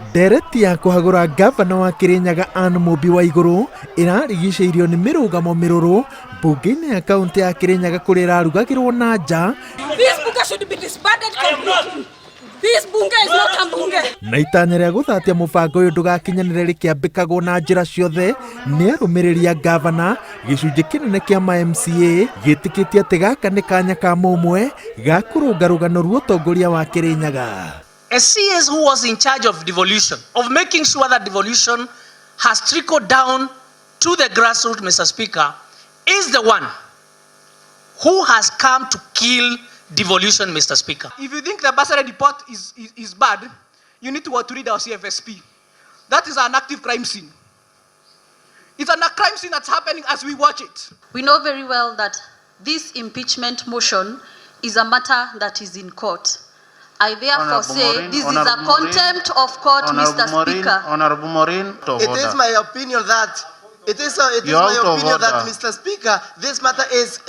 Ndereti ya kũhagũra ngavana wa Kĩrĩnyaga Ann Mũmbi Waigũrũ ĩrarigicĩirio nĩ mĩrũgamo mĩrũrũ mbunge-inĩ ya kaũntĩ ya Kĩrĩnyaga kũrĩa ĩrarugagĩrwo na nja. This bunge should be disbanded completely. This bunge is not a bunge. Na itanya rĩa gũthatia mũbango ũyũ ndũgakinyanĩre rĩkĩambĩkagwo na njĩra ciothe nĩ arũmĩrĩri a ngavana. Gĩcunjĩ kĩnene kĩa ma MCA gĩtĩkĩtie atĩ gaka nĩ kanya ka mũmwe ga kũrũnga rũgano rwa ũtongoria wa Kĩrĩnyaga. A CS who was in charge of devolution, of making sure that devolution has trickled down to the grassroots, Mr. Speaker, is the one who has come to kill devolution, Mr. Speaker. If you think the bursary report is bad, you need to read our CFSP. That is an active crime scene. It's a crime scene that's happening as we watch it. We know very well that this impeachment motion is a matter that is in court. I therefore Honorable say Maureen, this is a Honorable Maureen, contempt of court, Honorable Mr. Maureen, Speaker. Honorable Maureen, out of It is order. my opinion that it is, it is You're my out of opinion that, order. Mr. Speaker, this matter is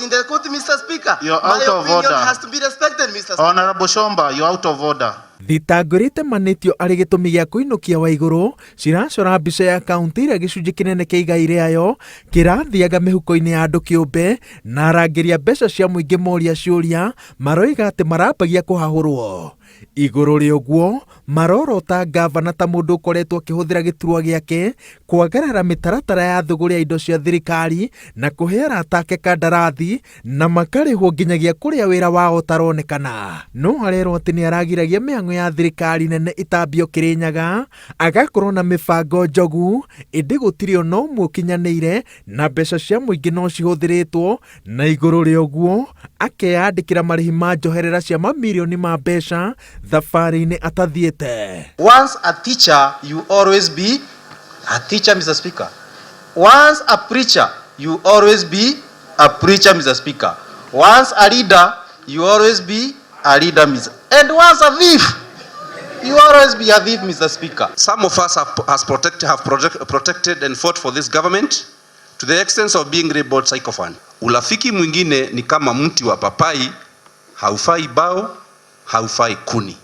in the court, Mr. Speaker. You're My out of opinion order. has to be respected, Mr. Speaker. Honorable Shomba, you're out of order. Thitango iria itemanĩtio arĩ gĩtũmi gĩa kũinũkia Waigũrũ ciracora mbica ya kaũntĩ ĩrĩa gĩcunjĩ kĩnene kĩa igai rĩayo kĩrathiaga mĩhuko-inĩ ya andũ kĩũmbe, na arangĩri a mbeca cia mũingĩ moria ciũria maroiga atĩ marambagia kũhahũrwo. Igũrũ rĩa ũguo, marorota ngavana ta mũndũ ũkoretwo akĩhũthĩra gĩturwa gĩake kwagarara mĩtaratara ya thũgũrĩ ya indo cia thirikari na kũhe arata ake kandarathi na makarĩhwo nginyagia kũrĩa wĩra wao ũtaronekana. No arerwo atĩ nĩ aragiragia mĩhang'o ya thirikari nene ĩtambio Kĩrĩnyaga, agakorwo na mĩbango njogu, ĩndĩ gũtirĩ ona ũmwe ũkinyanĩire na mbeca cia mũingĩ no cihũthĩrĩtwo, na igũrũ rĩa ũguo akeyandĩkĩra marĩhi ma njoherera cia mamirioni ma mbeca thabarĩ-inĩ atathiĩte. Once a teacher, you always be a teacher, Mr. Speaker. Once a preacher, you always be a preacher, Mr. Speaker. Once a leader, you always be a leader, Mr. And once a thief, you always be a thief, Mr. Speaker. Some of us have protected and fought for this government to the extent of being labeled sycophant. Urafiki mwingine ni kama mti wa papai, haufai bao, haufai kuni.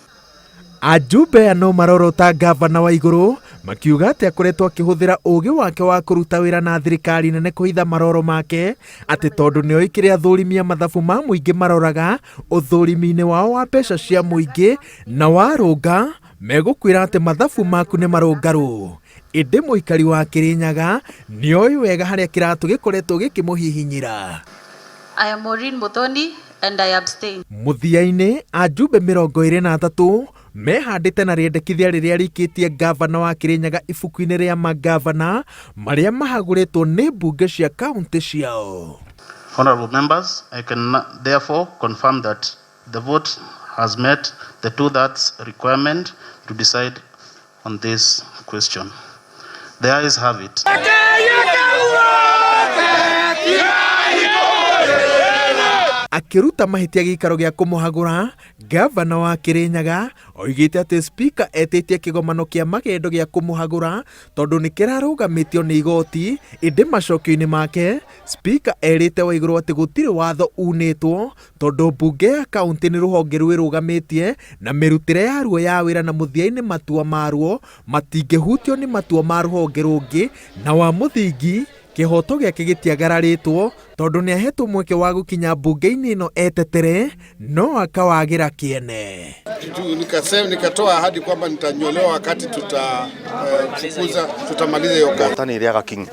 Ajumbe aya no marorota ngavana Waigũrũ makiuga atĩ akoretwo akĩhũthĩra ũũgĩ wake wa kũruta wĩra na thirikari nene kũhitha maroro make, atĩ tondũ nĩoĩ kĩrĩa athũrimi a mathabu ma mũingĩ maroraga ũthũrimi-inĩ wao wa mbeca cia mũingĩ, na warũnga megũkwĩra atĩ mathabu maku nĩ marũngarũ. Ĩndĩ mũikari wa Kĩrĩnyaga nĩoĩ wega harĩa kĩratũ gĩkoretwo gĩkĩmũhihinyĩra. I am Maureen Muthoni and I abstain. Mũthia-inĩ, ajumbe 23 mehandĩte na rĩendekithia rĩrĩa rĩikĩtie ngavana wa Kĩrĩnyaga ibuku-inĩ rĩa mangavana marĩa mahagũrĩtwo nĩ mbunge cia kaũntĩ ciao. Honorable members, I can therefore confirm that the vote has met the two-thirds requirement to decide on this question. The ayes have it. Akĩruta mahĩtia gĩikaro gĩa kũmũhagũra, ngavana wa Kĩrĩnyaga oigĩte atĩ spika etĩtie kĩgomano kĩa magendo gĩa kũmũhagũra tondũ nĩ kĩrarũgamĩtio nĩ igoti. Ĩndĩ macokio-inĩ make, spika erĩte Waigũrũ atĩ gũtirĩ watho unĩtwo tondũ mbunge ya kaũntĩ nĩ rũhonge rwĩrũgamĩtie na mĩrutĩre yaruo ya wĩra, na mũthia-inĩ matua maruo matingĩhutio nĩ matua ma rũhonge rũngĩ, na wa mũthingi kĩhoto gĩake gĩtiagararĩtwo tondũ nĩ ahetwo mweke wa gũkinya mbunge-inĩ ĩno etetere no akawagĩra kĩene. Nikasema, nikatoa ahadi kwamba nitanyolewa wakati tutafukuza, tutamaliza hiyo kazi. Mbotani ĩrĩaga kinyi,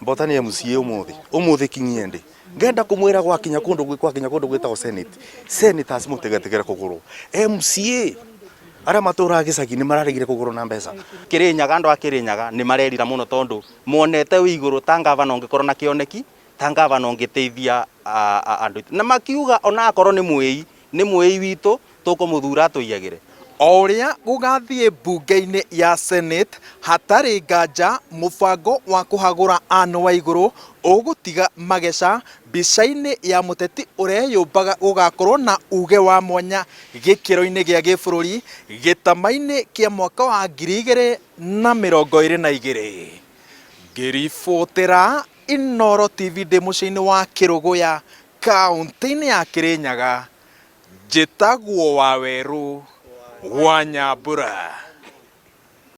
mbotani MCA ũmũthĩ ũmũthĩ kinyi endi ngenda kumwĩra gwakinya kũndũ gwakinya kũndũ gwĩtagwo Senate, senators mũtigetigĩre kũgũrwo. MCA arĩa matũraga gĩcagi nĩ mararegire kũgũrwo na mbeca. Kirinyaga, andũ a Kirinyaga nĩ marerira mũno tondũ monete wĩ igũrũ ta ngavana ũngĩkorwo na kĩoneki, ta ngavana ũngĩteithia andũ, na makiuga ona akorwo nĩ mwĩi, nĩ mwĩi witũ, tũkũmũthura atũiyagĩre. O ũrĩa gũgathiĩ mbunge-inĩ ya Senate, hatarĩ nganja mũbango wa kũhagũra Anne Waigũrũ ũgũtiga mageca mbica-inĩ ya mũteti ũreyũmbaga gũgakorwo na uge wa mwanya gĩkĩro-inĩ gĩa gĩbũrũri gĩtama-inĩ kĩa mwaka wa 2022. Ngĩribotera Inooro TV ndĩ mũciĩ-inĩ wa Kĩrũgũya, kaũntĩ-inĩ ya Kĩrĩnyaga, njĩtagwo Wawerũ wa Nyambura.